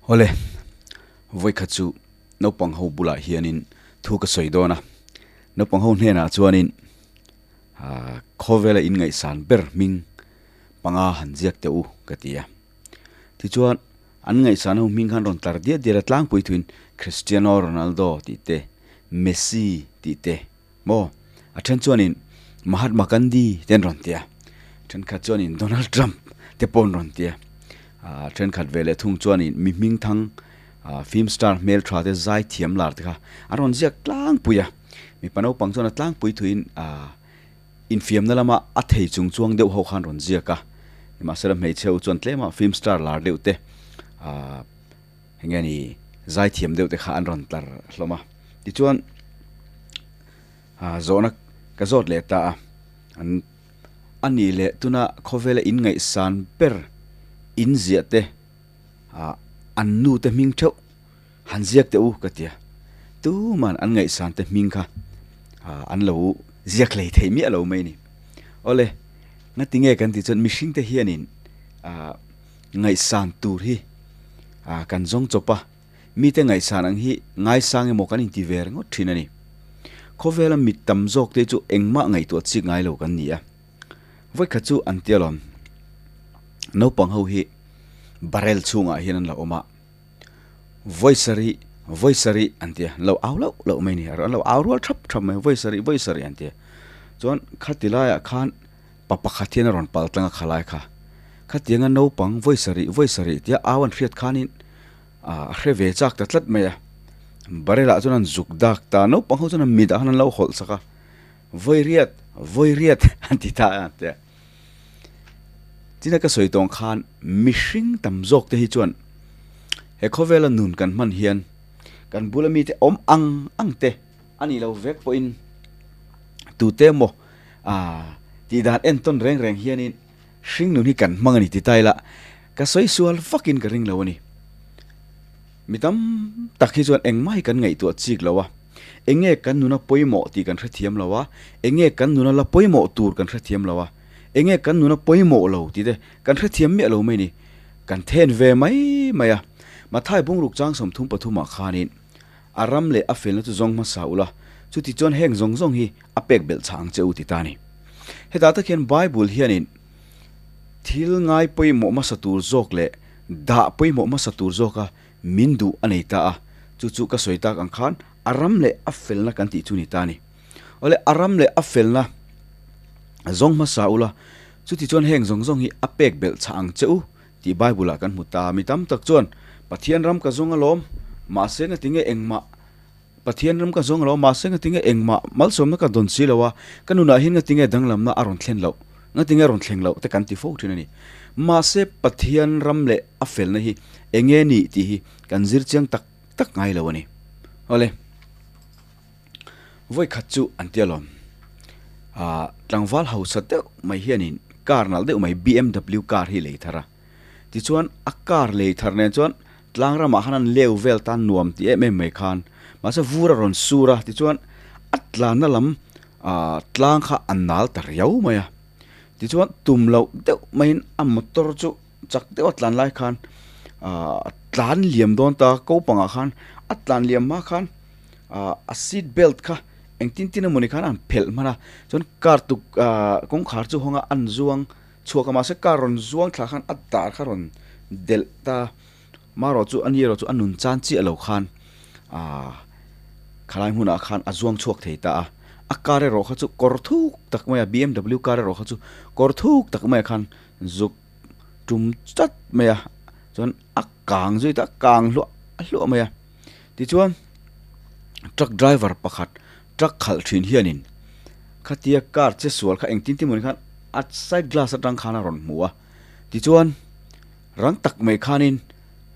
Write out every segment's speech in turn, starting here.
Awle, vawikhat chu naupang ho bulah hianin thu ka sawi dawn a, naupang ho hnenah chuanin khawvela inngaihsan ber hming panga han ziak teh u ka ti a. Tichuan an ngaihsan ho hming khan rawn tlar diat diat a tlangpui thuin Cristiano Ronaldo tih te, Messi tih te maw a then chuanin Mahatma Gandhi te an rawn ti a, thenkhat chuanin Donald Trump te pawh an rawn ti a, ah thenkhat ve leh thung chuanin mi hming thang ah film star hmel tha te zai thiam lar te kha an rawn ziak tlangpui a, mipa naupang chuan a tlangpui thuin ah infiamna lama a thei chung chuang deuh ho khan rawn ziak a, nimahsela hmeichhe ho chuan tlema film star lar deuh te ah eng nge ni zai thiam deuh te kha an rawn tlar hlawm a tichuan ah zawhna ka zawt leh ta a an a nih leh tuna khawvela in ngaihsan ber in ziah te ah an nu te hming theuh han ziak teh u ka ti a tuman an ngaihsan te hming kha ah an lo ziak hlei theih miah lo mai a ni awle ngatinge kan tih chuan mihring te hianin ah ngaihsan tur hi ah kan zawng chawp a, mite ngaihsan ang hi ngaisang emaw kan inti ve ringawt thin a ni. Khawvela mit tam zawk te chu engmah ngaihtuah chik ngai lo kan ni a, vawikhat chu an ti alawm. Naupang ho hi barrel chhungah hian an lo awm a, vawi sarih vawi sarih an ti a, an lo au loh loh mai a ni, an lo au rual thap thap mai, vawi sarih vawi sarih an ti a, chuan khati laiah khan Pa pakhat hian a rawn pal tlang a khalai kha. Khatianga naupang vawi sarih vawi sarih tia au an hriat khanin a hre ve chak ta tlat mai a. Barrel ah chuan an zuk dak ta, naupang ho chuan an mit ah khan an lo hawlh sak a. Vawi riat, vawi riat an ti ta a tia. China ka sawi tawng khan mihring tam zawk te hi chuan he khawvela nun kan hman hian kan bula mite awm ang ang te a nih lo vek pawhin tute emaw Ah, tih dan entawn reng reng hianin hringnun hi kan hmang a ni ti ta ila, ka sawi sual vakin ka ring lo a ni. Mi tam tak hi chuan engmah hi kan ngaihtuah chik lo a, eng nge kan nuna pawimawh tih kan hrethiam lo a, eng nge kan nuna la pawimawh tur kan hrethiam lo a, eng nge kan nuna pawimawh lo tih te kan hrethiam miah lo mai a ni. Kan then ve mai mai a, Mathai bungruk chang 33 ah khanin a ram leh a felna chu zawng hmasa ula, chuti chuan heng zawng zawng hi a pek belh chah ang che u ti ta a ni. Hetah tak hian Bible hianin thil ngai pawimawh hmasa tur zawk leh dah pawimawh hmasa tur zawka min duh a nei ta a, chu chu ka sawi tak ang khan a ram leh a felna kan tih chu ni ta a ni. Awle a ram leh a felna zawng hmasa ula, chuti chuan heng zawng zawng hi a pek belh chah ang che u tih Bible ah kan hmu ta. Mi tam tak chuan Pathian ram ka zawng alawm, mahse ngatinge engmah Pathian ram ka zawng alawm, mahse ngatinge engmah malsawmna ka dawn si lo a, ka nunah hian ngatinge danglamna a rawn thlen loh, ngatinge a rawn thleng loh te kan ti fo thin a ni. Mahse Pathian ram leh a felna hi enge ni tih hi kan zir chiang tak tak ngai lo a ni. Awle, vawikhat chu an ti alawm, ah tlangval hausa deuh mai hianin car nalh deuh mai BMW car hi lei thar a, Tichuan a car lei thar nen chuan tlang ramah khan an leu vel tan nuam ti em em mai khan mahse vur a rawn sur a tichuan a tlanna lam ah tlang kha a nal ta riau mai a tichuan tum loh deuh maiin a motor chu chak deuh a tlan lai khan ah tlan liam dawn ta ko pangah khan a tlan liam hma khan ah a seat belt kha engtin tin emawni khan a han phelh hman a chuan car tuk ah kawngkhar chu hawng a an zuang. Chhuak a mahse car rawn zuang thla khan a dar kha rawn delh ta marawh chu ani erawh chu a nun chan chiah lo khan ahh khalai hmunah khan a zuang chhuak thei ta a a car erawh kha chu kawr thuk tak mai a B_M_W car erawh kha chu kawr thuk tak mai ah khan zuk tum chat mai a chuan a kang zui ta a kang hluah hluah mai a tichuan truck driver pakhat truck khalh thin hianin khatia car che sual kha engtin tin mawni khan a side glass atang khan a rawn hmu a tichuan rang tak mai khanin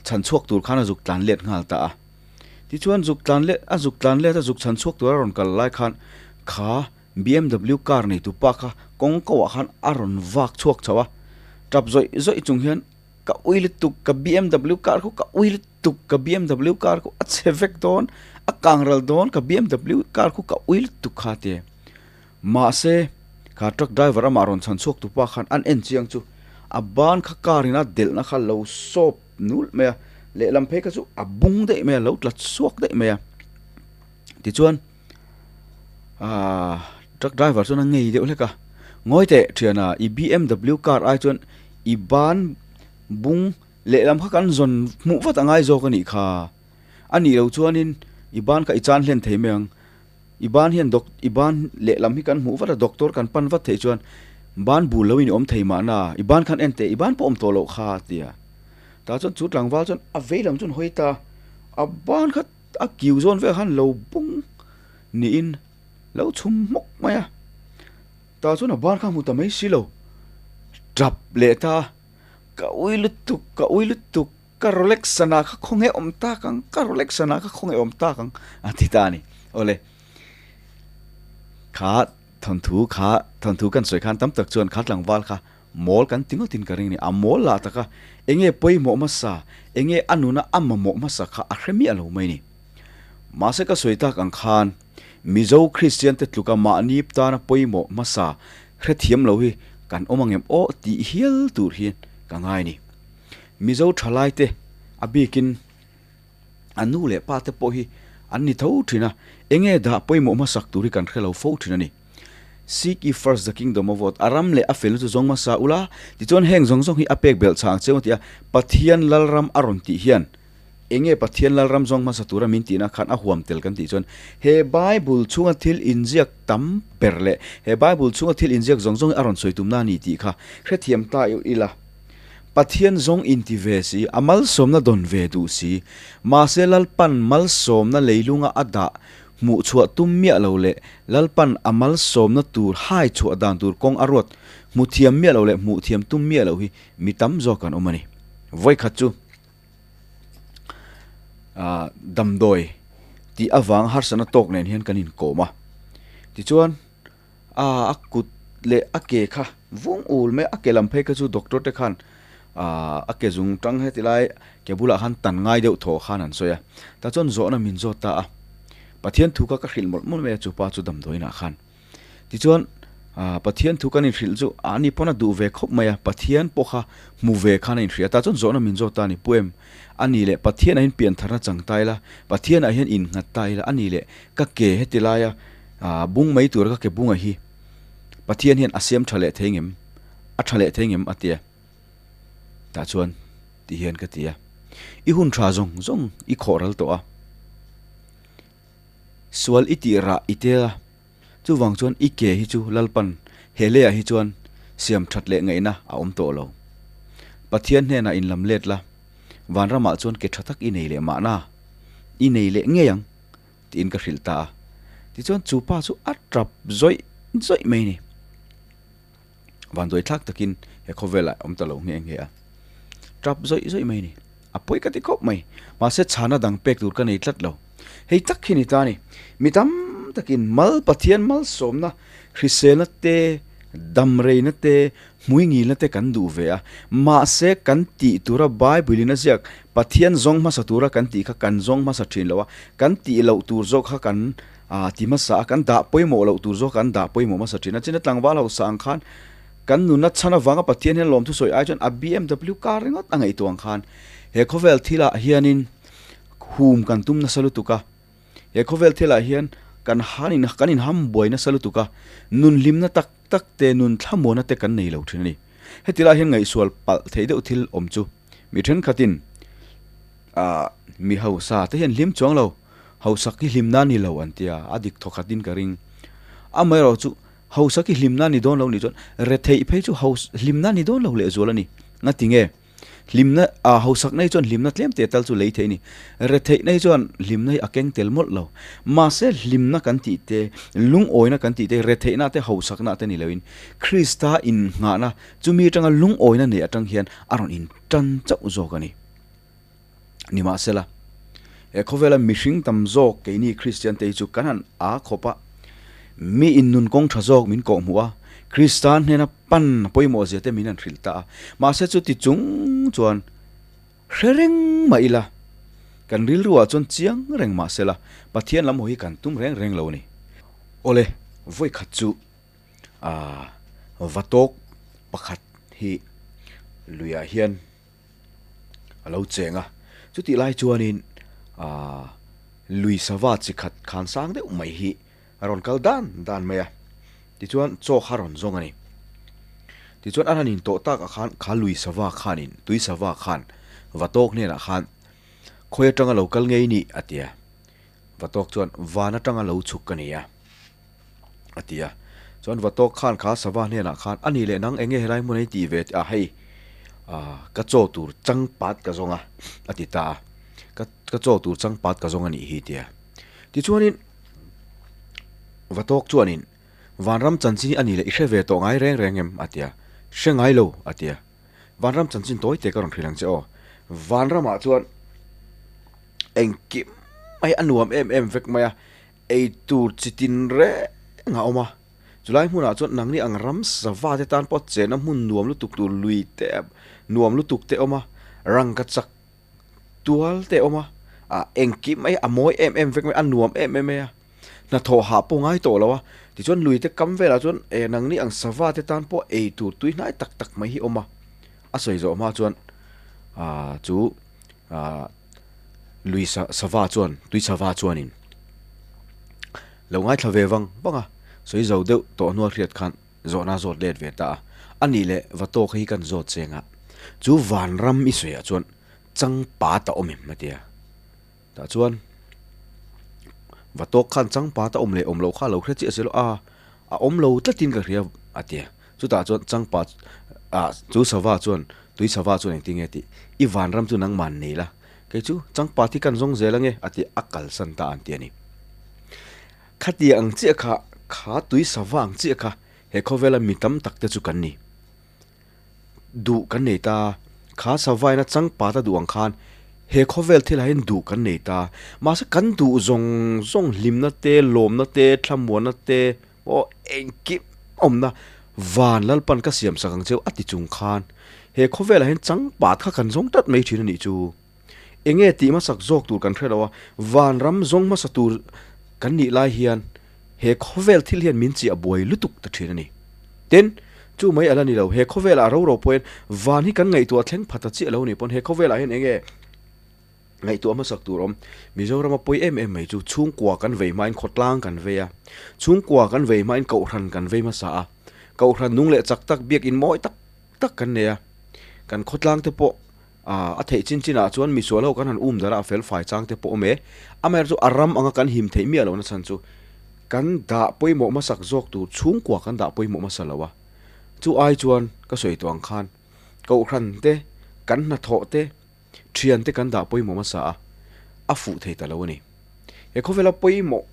chhan chhuak tur khan a zuk tlan let nghal ta a tichuan zuk tlan let a zuk tlan let a zuk chhan chhuak tur a rawn kal lai khan kha B_M_W car nei tu pa kha kawng ko ah khan a rawn vak chhuak chho a tap zawih zawih chung hian ka ui lutuk ka B_M_W car khu ka ui lutuk. Tuk ka bmw car khu a chhe vek dawn, a kang ral dawn ka bmw car khu ka ui lutuk kha ti. Mahse, kha truck driver amah rawn chhan chhuak tu pa khan an en chiang chu a ban kha car in a delhna kha lo sawp nulh mai a, Lehlam phei kha chu a bung daih mai a, lo tla chhuak daih mai a. Tichuan aaa truck driver chuan a ngei deuh hlek a, Ngawi teh thiana i BMW car ai chuan i ban bung lehlam kha kan zawn hmuh vat a ngai zawk a nih kha. A nih loh chuanin i ban kha i chan hlen thei mai ang. I ban hian doc i ban lehlam hi kan hmuh vat a, doctor kan pan vat theih chuan ban bul loin i awm thei mahna, i ban khan en teh i ban pawh awm tawh loh kha a ti a. Tah chuan chu tlangval chuan a vei lam chuan hawi ta, a ban kha a kiu zawn vel khan lo bung niin lo chhum hmawk mai a, tah chuan a ban kha a hmu ta mai si lo, tap leh ta a, ka ui lutuk ka ui lutuk. Ka Rolex sana kha khawnge awm tak ang, ka Rolex sana kha khawnge awm tak ang a ti ta a ni. Awle, kha thawnthu kha thawnthu kan sawi khan tam tak chuan kha tlangval kha mawl kan ti ngawtin ka ring a ni. A mawl lah tak a, enge pawimawh hmasa, enge a nuna a mamawh hmasa kha a hre miah lo mai a ni. Mahse ka sawi tak ang khan Mizo Kristian te tluka mahni tana pawimawh hmasa hrethiam lo hi kan awm angem aw tih hial tur hian ka ngai a ni. Mizo thalaite a bikin a nu leh pa te pawh hi an ni tho thin a, enge dah pawimawh hmasak tur hi kan hre lo fo thin a ni. Seek ye first the kingdom of God, a ram leh a felna chu zawng hmasa ula, tichuan heng zawng zawng hi a pek belh chhang cheu a ti a, Pathian Lalram a rawn tih hian enge Pathian Lalram zawng hmasa tura min tihna khan a huam tel kan tih chuan he Bible chhunga thil inziak tam ber leh he Bible chhunga thil inziak zawng zawng hi a rawn sawi tumna a ni tih kha hrethiam ta ila. Pathian zawng inti ve si, a malsawmna dawn ve duh si. Mahse Lalpan malsawmna leilunga a dah hmuh chhuah tum miah lo leh Lalpan a malsawmna tur hai chhuah dan tur kawng a ruat hmu thiam miah lo leh hmuh thiam tum miah lo hi mi tam zawk an awm a ni. Vawikhat chu damdawi tih avanga harsatna tawk nen hian kan inkawm a, tichuan, A a kut leh a ke kha vung ul mai a, a ke lam phei kha chu doctor te khan ahh a ke zung tang heti lai ke bulah khan tan ngai deuh thaw khan an sawi a, tah chuan zawhna min zawt ta a, Pathian thu kha ka hrilh mawlh mawlh mai a chupa chu damdawiin ah khan tichuan ahh Pathian thu kan inhrilh chu a ni pawn a duh ve khawp mai a, Pathian pawh kha hmu ve khan a inhrilh a, tah chuan zawhna min zawt ta a ni pu em a ni leh Pathian ah hian piantharna chang ta ila, Pathian ah hian innghat ta ila a ni leh ka ke heti laia Aaa bung mai tur ka ke bunga hi Pathian hian a siam tha leh thei ngem? A tha leh thei ngem? a ti a. Tah chuan ti hian ka ti a, I hun tha zawng zawng i khawh ral tawh a, sual i tih rah i tel a, chuvang chuan i ke hi chu Lalpan he leiah hi chuan siam that leh ngaihna a awm tawh lo. Pathian hnenah inlam let la, vanramah chuan ke tha tak i nei leh mahna i nei leh ngei ang. Tiin ka hrilh ta a. Tichuan chu pa chu a tap zawih zawih mai a ni. Vanduai thlak takin he khawvelah a awm ta lo nghe nghe a. Tap zawih zawih mai a ni. A pawi ka ti khawp mai. Mahse chhana dang pek tur ka nei tlat lo. Hei tak hi ni ta a ni. Mi tam takin mal Pathian malsawmna, hriselna te, damreina te, hmuingilna te kan duh ve a. Mahse kan tih tura Bible in a ziak Pathian zawng hmasa tura kan tih kha kan zawng hmasa thin lo a, kan tih loh tur zawk kha kan ti hmasa a, kan dah pawimawh loh tur zawk kan dah pawimawh hmasa thin a. China tlangval hausa ang khan kan nunna chhan avanga Pathian hian lawmthu sawi ai chuan a BMW car ringawt a ngaihtuah ang khan he khawvel thilah hianin hum kan tum nasa lutuk a, he khawvel thilah hian kan han kan inham buai nasa lutuk a, nun hlimna tak tak te nun thlamuana te kan nei lo thin a ni. Heti lai hian ngaihsual palh theih deuh thil awm chu mi thenkhatin ah mi hausa te hian hlim chuang lo, hausak hi hlimna ni lo an tia, a dik thaw khatin ka ring. Amaherawh chu hausak hi hlimna ni dawn lo nih chuan retheih phei chu haus hlimna ni dawn lo lehzual a ni. Ngati nge? Hlimna ah hausakna hi chuan hlimna tlem teh tal chu lei theih a ni. Retheihna hi chuan hlimna hi a keng tel mawlh lo. Mahse hlimna kan tih te, lungawina kan tih te, retheihna te hausakna te ni loin Krista innghahna chumi atanga lungawina nei atang hian a rawn intan chauh zawk a ni. Nimahsela, he khawvela mihring tam zawk keini Kristian te hi chu kan han a khawp a, mi innun kawng tha zawk min kawhhmuh a, Krista hnena pan pawimawh zia te min han hrilh ta a. Mahse chuti chung chuan hre reng mah ila, kan rilruah chuan chiang reng mahsela Pathian lam haw hi kan tum reng reng lo a ni. Awle, vawikhat chu aaa vatawk pakhat hi luiah hian a lo cheng a. Chutih lai chuanin aah lui sava chi khat khan sang deuh mai hi a rawn kal dan dan mai a, tichuan chaw kha a rawn zawng a ni. Tichuan a rawn intawh takah khan kha lui sava khanin tui sava khan va tawk hnenah khan khawi atanga lo kal ngei ni a ti a, va tawk chuan van atanga lo chhuk ka ni a a ti a. Chuan va tawk khan kha sava hnenah khan a ni leh nang enge helai hmun a i tih ve tih a hei ah ka chaw tur changpat ka zawng a a ti ta a, ka ka chaw tur changpat ka zawng a nih hi a ti a. Tichuanin va tawk chuanin Vanram chanchin hi a ni leh i hre ve tawh ngai reng reng em? a ti a. Hre ngai lo, a ti a. Vanram chanchin tawi te ka rawn hrilh ang che aw. Vanramah chuan engkim mai a nuam em em vek mai a, ei tur chi tin reng a awm a. Chulai hmunah chuan nangni ang ram sava te tan pawh chenna hmun nuam lutuk tur lui te nuam lutuk te awm a, rangka chak tual te awm a, ah engkim mai a mawi em em vek mai a, a nuam em em mai a, hnathawh hah pawh ngai tawh lo a, tichuan lui te kam velah chuan eh nangni ang sava te tan pawh ei tur tui hnai tak tak mai hi awm a, a sawi zawh hma chuan ah chu ah lui sa sava chuan tui sava chuanin lo ngaithla ve vang vang a, sawi zo deuh tawh hnual hriat khan. Zawhna zawt let ve ta a, a nih leh va tawk hi kan zawt cheng a, chu vanram i sawiah chuan changpat a awm em a ti a, tah chuan va tawk khan changpat a awm leh awm loh kha a lo hre chiah si lo a, a awm lo tlatin ka hria a ti a, chutah chuan changpat ah chu sava chuan tui sava chuan engtin nge tih i vanram chu nangman nei la, kei chu changpat hi kan zawng zel ange a ti a, a kalsan ta an ti a ni. Khati ang chiah kha, kha tui sava ang chiah kha he khawvela mi tam tak te chu kan ni. Duh kan nei ta, kha sava ina changpat a duh ang khan he khawvel thil ah hian duh kan nei ta. Mahse kan duh zawng zawng hlimna te, lawmna te, thlamuanna te pawh engkim awmna van Lalpan ka siam sak ang cheu a ti chung khan he khawvelah hian changpat kha kan zawng tlat mai thin a nih chu. Enge tih hmasak zawk tur kan hre lo a, vanram zawng hmasa tur kan nih lai hian he khawvel thil hian min chiah buai lutuk ta thin a ni. Tin, chu mai a la ni lo, he khawvelah ro ro pawhin van hi kan ngaihtuah thleng phat ta chiah lo ni pawn he khawvelah hian enge ngaihtuah hmasak tur awm. Mizorama pawi em em mai chu chhungkua kan vei hmain khawtlang kan vei a, chhungkua kan vei hmain kohhran kan vei hmasa a, kohhran nung leh chak tak biakin mawi tak tak kan nei a, kan khawtlang te pawh A, a theih chin chinah chuan misual ho kan han um darh a, a fel fai chang te pawh awm e. Amaherawhchu a ram anga kan him theih miah lohna chhan chu kan dah pawimawh hmasak zawk tur chhungkua kan dah pawimawh hmasa lo a. Chu ai chuan ka sawi tawh ang khan Kohhran te, kan hnathawh te, thian te kan dah pawimawh hmasa a, a fuh thei ta lo a ni. He khawvela pawimawh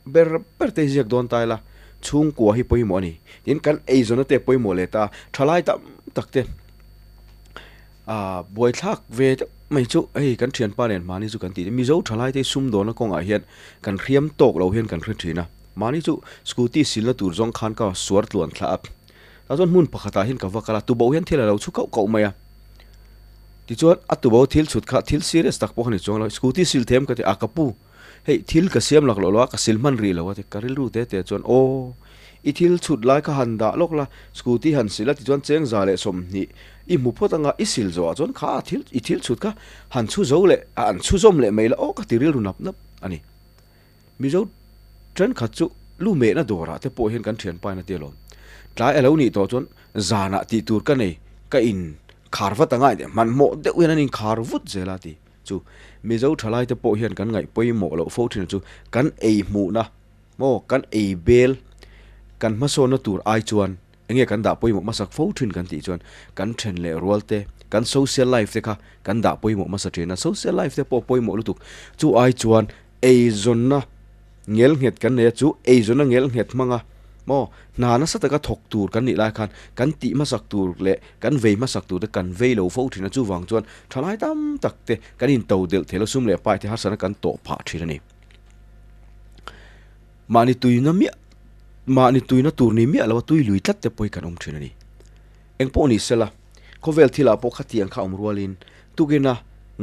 ber ber te hi ziak dawn ta ila chhungkua hi pawimawh a ni. Tin, kan eizawnna te pawimawh leh ta thalai tam tak te ah buaithlak ve deuh mai chu hei kan thianpa nen mahni chu kan tih Mizo thalai te sumdawnna kawngah hian kan hriam tawk lo hian kan hre thin a. Mahni chu scooty silna tur zawng khan ka suar tluan thla a. Tah chuan hmun pakhatah hian ka va kal a, tuboh hian thil a lo chhu kauh kauh mai a. Tichuan a tuboh thil chhut kha thil serious tak pawh kha ni chuang lo, scooty sil them ka ti a, ka pu. Hei thil ka siam lak loh lo a, ka sil hman rih lo a ti. Ka rilru te te chuan aw i thil chhut lai kha han dah lawk la, scooty han sil a tichuan cheng 120 i hmu phawt anga i sil zawh ah chuan kha thil i thil chhut kha han chhu zo leh a an chhu zawm leh mai la aw ka ti rilru nap nap a ni. Mizo thenkhat chu lu mehna dawrah te pawh hian kan thianpa in a ti alawm. Tlai a lo nih tawh chuan zanah tih tur ka nei ka in khar vat anga hmanhmawh deuh hian an in khar vut zel a ti. Chu Mizo thalaite pawh hian kan ngaih pawimawh loh fo thin chu kan ei hmuhna maw kan ei bel kan hmasawnna tur ai chuan enge kan dah pawimawh hmasak fo thin kan tih chuan kan then leh rual te kan social life te kha kan dah pawimawh hmasa thin a, social life te pawh pawimawh lutuk chu ai chuan Eizawnna ngelnghet kan nei a, chu eizawnna ngelnghet hmanga maw hna nasa taka thawk tur kan nih lai khan kan tih hmasak tur leh kan vei hmasak tur te kan vei lo fo thin a, chuvang chuan thalai tam tak te kan into delh theih lo sum leh pai te harsatna kan tawh phah thin a ni. Mahni tuina miah mahni tuina tur ni miah lo a tui lui tlat te pawh hi kan awm thin a ni. Engpawh ni sela khawvel thilah pawh khatiang kha awm rualin tukina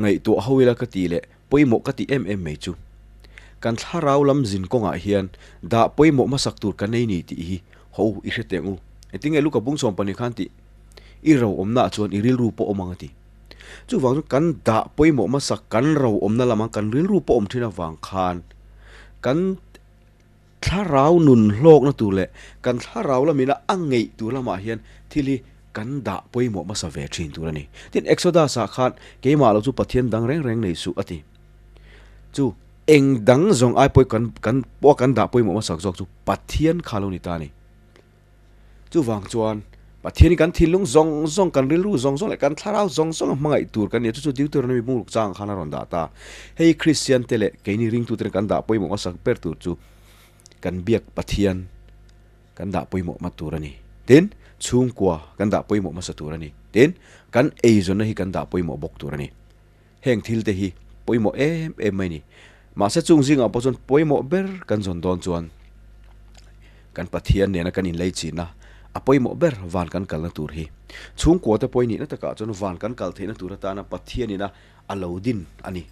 ngaihtuah ho ila ka tih leh Pawimawh ka tih em em mai chu. Kan thlarau lam zin kawngah hian dah pawimawh hmasak tur kan nei ni tih hi ho i hre teng u. Engtinge Luka bung 12 khan tih i ro awmnaah chuan i rilru pawh awm ang a ti. Chuvang chu kan dah pawimawh hmasa kan ro awmna lama kan rilru pawh awm thin avang khan kan thlarau nun hlawkna tur leh kan thlarau lamina a ngeih tur lamah hian thil hi kan dah pawimawh hmasa ve thin tur a ni. Tin, Exodus ah khan keimah lo chu Pathian dang reng reng nei suh a ti. Chu eng dang zawng ai pawh kan kan pawh kan dah pawimawh hmasak zawk chu Pathian kha lo ni ta a ni. Chuvang chuan Pathian hi kan thinlung zawng zawng, kan rilru zawng zawng leh kan thlarau zawng zawng a hmangaih tur kan ni a, chu chu Deuteronomy bungruk changah khan a rawn dah ta. Hei Kristian te leh keini ringtute kan dah pawimawh hmasak ber tur chu kan biak Pathian kan dah pawimawh hma tur a ni. Tin, chhungkua kan dah pawimawh hmasa tur a ni. Tin, kan eizawnna hi kan dah pawimawh bawk tur a ni. Heng thil te hi pawimawh em em mai a ni. Mahse chung zingah pawh chuan pawimawh ber kan zawn dawn chuan kan Pathian nena kan inlei chinna a pawimawh ber van kan kalna tur hi. Chhungkua te pawh nihna takah chuan van kan kal theihna tur atana Pathian ina a lo din a ni.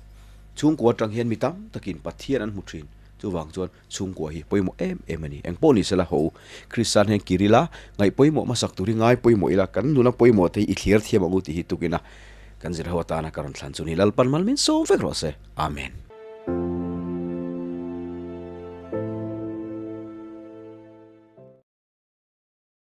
Chhungkua atang hian mi tam takin Pathian an hmu thin. Chuvang chuan chhungkua hi pawimawh em em a ni. Eng pawh ni sela ho Kristian hian kir ila, ngaih pawimawh hmasak tur hi ngai pawimawh ila, kan nuna pawimawh te hi i thlir thiam ang u tih hi tukina kan zir ho atana ka rawn thlan chu ni. Lalpan mal min sawm vek rawh se. Amen.